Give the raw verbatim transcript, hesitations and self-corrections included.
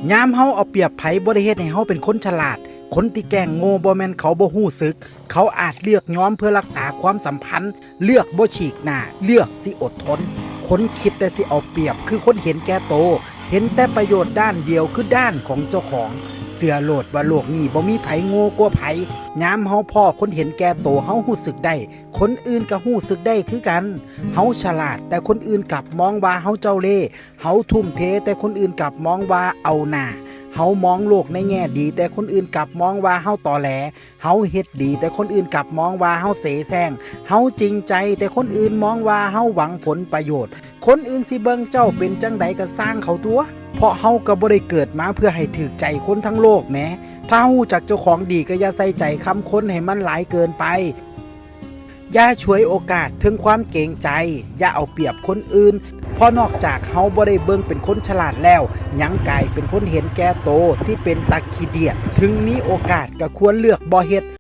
ยามเฮาเอาเปรียบไผบ่ได้เฮ็ดให้เฮาเป็นคนฉลาด คนที่แกล้งโง่บ่แม่นเขาบ่ฮู้สึก เขาอาจเลือกยอมเพื่อรักษาความสัมพันธ์ เลือกบ่ฉีกหน้า เลือกสิอดทน คนคิดแต่สิเอาเปรียบคือคนเห็นแก่โต เห็นแต่ประโยชน์ด้านเดียวคือด้านของเจ้าของ เชื่อโลดว่าโลกนี้บ่มีไผโง่กว่าไผ ยามเฮาพ้อคนเห็นแก่โตเฮาฮู้สึกได้ คนอื่นก็ฮู้สึกได้คือกัน เฮาฉลาดแต่คนอื่นกลับมองว่าเฮาเจ้าเล่ห์ เฮาทุ่มเทแต่คนอื่นกลับมองว่าเอาหน้า เฮามองโลกในแง่ดีแต่คนอื่นกลับมองว่าเฮาตอแหล เฮาเฮ็ดดีแต่คนอื่นกลับมองว่าเฮาเสแสร้ง เฮาจริงใจแต่คนอื่นมองว่าเฮาหวังผลประโยชน์ คนอื่นสิเบิ่งเจ้าเป็นจั่งใดก็ซ่างเขาตั่ว เพราะเฮาก็บ่ได้เกิดมาเพื่อให้ถูกใจคนทั้งโลกแหม ถ้าฮู้จักเจ้าของดีก็อย่าใส่ใจคำคนให้มันหลายเกินไป อย่าฉวยโอกาสเทิงความเกรงใจ อย่าเอาเปรียบคนอื่น เพราะนอกจากเฮาบ่ได้เบิ่งเป็นคนฉลาดแล้ว ยังกลายเป็นคนเห็นแก่โตที่เป็นตาขี้เดียด ถึงมีโอกาสก็ควรเลือกบ่เฮ็ด